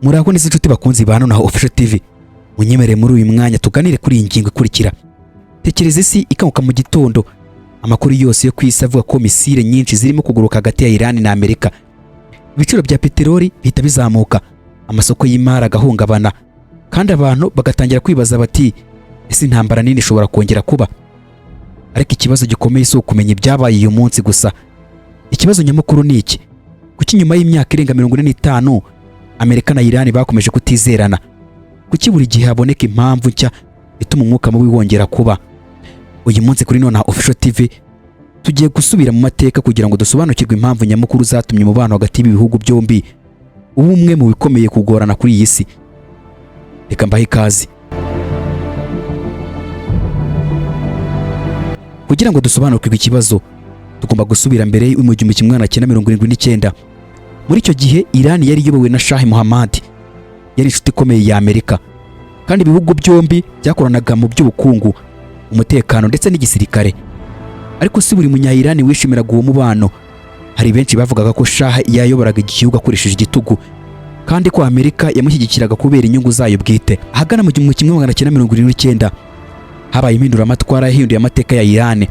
Muraho neza inshuti bakunzi ba Nonaha Official TV. Munyemerere muri uyu mwanya tuganire kuri iyi ngingo ikurikira. Tekereza isi ikanguka mu gitondo, amakuru yose yo ku isi avuga ko misile nyinshi zirimo kuguruka hagati ya Iran na Amerika. Ibiciro bya peteroli bihita bizamuka, amasoko y'imari agahungabana, kandi abantu bagatangira kwibaza bati: "Ese intambara nini ishobora kongera kuba?" Ariko ikibazo gikomeye si ukumenya ibyabaye uyu munsi gusa. Ikibazo nyamukuru ni iki: kuki nyuma y'imyaka irenga 45 Amerika na Iran bakomeje kutizerana? Kuki buri gihe haboneka impamvu nshya ituma umwuka mubi wongera kuba? Uyu munsi kuri Nonaha Official TV tugiye gusubira mu mateka kugira ngo dusobanukirwe impamvu nyamukuru zatumye umubano hagati y'ibihugu byombi uba umwe mu bikomeye kugorana kuri iyi si. Reka mbahe ikaze. Kugira ngo dusobanukirwe ikibazo, tugomba gusubira mbere mu 1979. Muri icyo gihe Iran yari iyobowe na Shah Mohammad, yari inshuti ikomeye ya Amerika, kandi ibihugu byombi byakoranaga mu by'ubukungu, umutekano ndetse n'igisirikare. Ariko si buri munya-Iran wishimiraga uwo mubano. Hari benshi bavugaga ko Shah yayoboraga igihugu akoresheje igitugu, kandi ko Amerika yamushyigikiraga kubera inyungu zayo bwite. Ahagana mu 1979 habaye impinduramatwara yahinduye amateka ya Iran.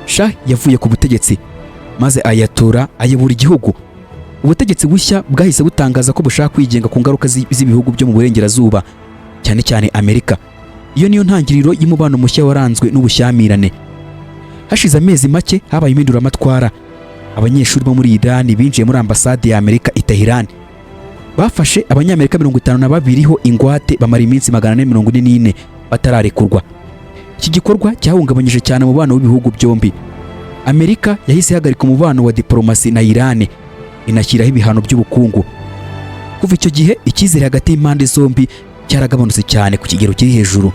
Shah yavuye ku butegetsi maze Ayatollah ayobora igihugu. Ubutegetsi bushya bwahise butangaza ko bushaka kwigenga ku ngaruka z'ibihugu byo mu burengerazuba, cyane cyane Amerika. Iyo niyo ntangiriro y'umubano mushya waranzwe n'ubushyamirane. Hashize amezi make habaye impinduramatwara. Abanyeshuri bo muri Iran binjiye muri ambasade ya Amerika i Tehran, bafashe Abanyamerika 52 ho ingwate, bamara iminsi 444 batararekurwa. Iki gikorwa cyahungabanyije cyane umubano w'ibihugu byombi. Amerika yahise ihagarika umubano wa diplomasi na Iran, inashyiraho ibihano by'ubukungu. Kuva icyo gihe icyizere hagati y'impande zombi cyaragabanutse cyane ku kigero kiri hejuru.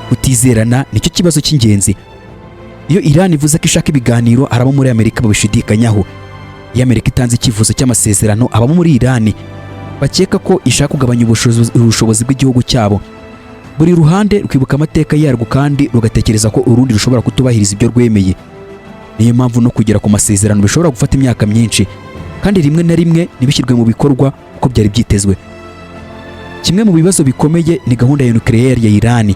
Kutizerana nicyo kibazo cy'ingenzi. Iyo Iran ivuze ko ishaka ibiganiro, hari abo muri Amerika babishidikanyaho. Iyo Amerika itanze icyifuzo cy'amasezerano, abamo muri Iran bakeka ko ishaka kugabanya ubushobozi bw'igihugu cyabo. Buri ruhande rwibuka amateka yarwo kandi rugatekereza ko urundi rushobora kutubahiriza ibyo rwemeye. Niyo mpamvu no kugera ku masezerano bishobora gufata imyaka myinshi, kandi rimwe na rimwe ntibishyirwe mu bikorwa uko byari byitezwe. Kimwe mu bibazo bikomeye ni gahunda ya nucléaire ya Iran.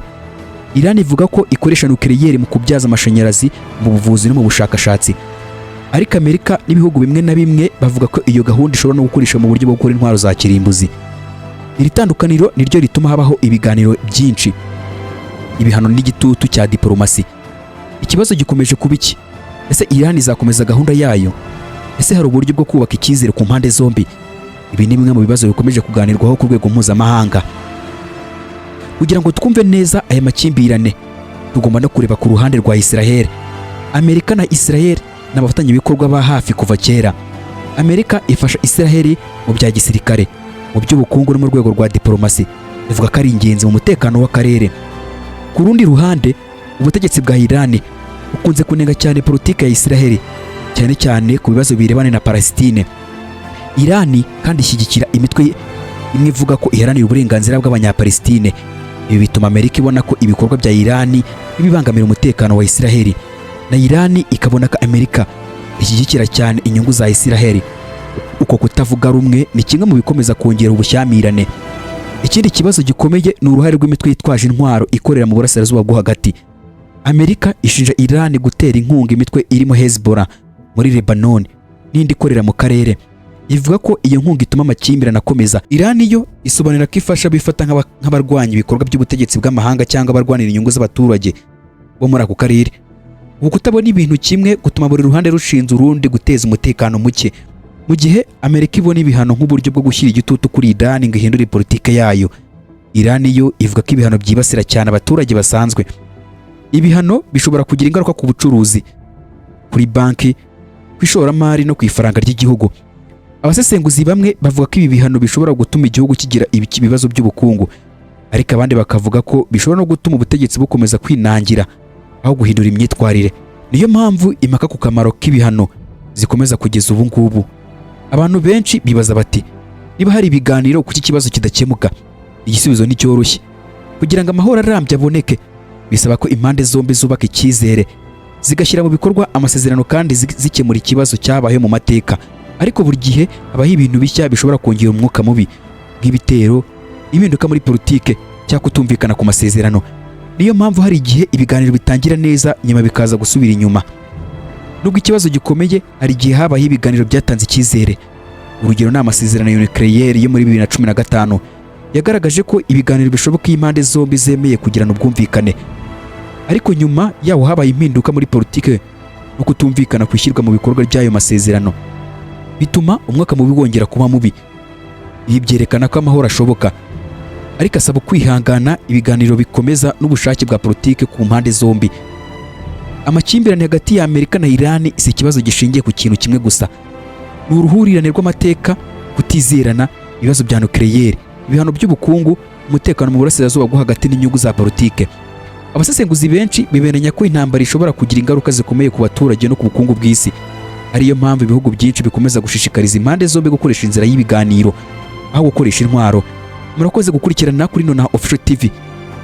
Iran ivuga ko ikoresha nucléaire mu kubyaza amashanyarazi, mu buvuzi no mu bushakashatsi, ariko Amerika n'ibihugu bimwe na bimwe bavuga ko iyo gahunda ishobora no gukoreshwa mu buryo bwo gukora intwaro za kirimbuzi. Iri tandukaniro niryo rituma habaho ibiganiro byinshi, ibihano n'igitutu cya diplomasi. Ikibazo gikomeje kuba iki: ese Iran izakomeza gahunda yayo? Ese hari uburyo bwo kubaka icyizere ku mpande zombi? Ibi ni bimwe mu bibazo bikomeje kuganirwaho ku rwego mpuzamahanga. Kugira ngo twumve neza aya makimbirane, tugomba no kureba ku ruhande rwa Israel. Amerika na Israel ni abafatanyabikorwa ba hafi kuva kera. Amerika ifasha Israel mu bya gisirikare, mu by'ubukungu no mu rwego rwa diplomasi, ivuga ko ari ingenzi mu mutekano w'akarere. Ku rundi ruhande, ubutegetsi bwa Iran bukunze kunenga cyane politiki ya Israel, cyane cyane ku bibazo birebana na Palestine. Iran kandi ishyigikira imitwe imwe ivuga ko iharanira uburenganzira bw'Abanyapalestine. Ibi bituma Amerika ibona ko ibikorwa bya Iran bibangamira umutekano wa Israel, na Iran ikabona ko Amerika ishyigikira cyane inyungu za Israel. Uko kutavuga rumwe ni kimwe mu bikomeza kongera ubushyamirane. Ikindi kibazo gikomeye ni uruhare rw'imitwe yitwaje intwaro ikorera mu Burasirazuba bwo Hagati. Amerika ishinja Iran gutera inkunga imitwe irimo Hezbollah muri Lebanon n'indi ikorera mu karere. Ivuga ko iyo nkunga ituma amakimbirane akomeza. Iran yo isobanura ko ifasha bifata nk'abarwanya ibikorwa by'ubutegetsi bw'amahanga cyangwa abarwanira inyungu z'abaturage bo muri ako karere. Ubu kutabona ibintu kimwe gutuma buri ruhande rushinja urundi guteza umutekano muke. Mu gihe Amerika ibona ibihano nk'uburyo bwo gushyira igitutu kuri Iran ngo ihindure politike yayo, Iran yo ivuga ko ibihano byibasira cyane abaturage basanzwe. Ibihano bishobora kugira ingaruka ku bucuruzi, kuri banki, ku ishoramari no ku ifaranga ry'igihugu. Abasesenguzi bamwe bavuga ko ibi bihano bishobora gutuma igihugu kigira ibibazo by'ubukungu, ariko abandi bakavuga ko bishobora no gutuma ubutegetsi bukomeza kwinangira aho guhindura imyitwarire. Niyo mpamvu impaka ku kamaro k'ibihano zikomeza kugeza ubu ngubu. Abantu benshi bibaza bati: "Niba hari ibiganiro, kuki ikibazo kidakemuka?" Igisubizo nticyoroshye. Kugira ngo amahoro arambye aboneke, bisaba ko impande zombi zubaka icyizere, zigashyira mu bikorwa amasezerano kandi zikemura ikibazo cyabayeho mu mateka. Ariko buri gihe habaho ibintu bishya bishobora kongera umwuka mubi. Nk'ibitero, impinduka muri politike cyangwa kutumvikana ku masezerano. Niyo mpamvu hari igihe ibiganiro bitangira neza, nyuma bikaza gusubira inyuma. Nubwo ikibazo gikomeye, hari igihe habayeho ibiganiro byatanze icyizere. Urugero ni amasezerano ya nucléaire yo muri 2015, yagaragaje ko ibiganiro bishoboka iyo impande zombi zemeye kugirana ubwumvikane. Ariko nyuma yaho habaye impinduka muri politike no kutumvikana ku ishyirwa mu bikorwa ry'ayo masezerano, bituma umwuka mubi wongera kuba mubi. Ibi byerekana ko amahoro ashoboka, ariko asaba kwihangana, ibiganiro bikomeza n'ubushake bwa politike ku mpande zombi. Amakimbirane hagati ya Amerika na Iran si ikibazo gishingiye ku kintu kimwe gusa. Ni uruhurirane rw'amateka: kutizerana, ibibazo bya nucléaire, ibihano by'ubukungu, umutekano mu Burasirazuba bwo Hagati n'inyungu za politike. Abasesenguzi benshi bemeranya ko intambara ishobora kugira ingaruka zikomeye ku baturage no ku bukungu bw'isi, ariyo mpamvu ibihugu byinshi bikomeza gushishikariza impande zombi gukoresha inzira y'ibiganiro aho gukoresha intwaro. Murakoze gukurikirana kuri Nonaha Official TV.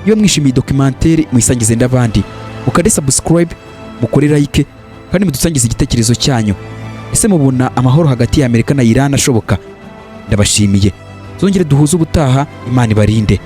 Iyo mwishimiye documentaire, muyisangize n'abandi, mukande subscribe, mukore like kandi mudusangize igitekerezo cyanyu. Ese mubona amahoro hagati ya Amerika na Iran ashoboka? Ndabashimiye, zongere duhuze ubutaha. Imana ibarinde.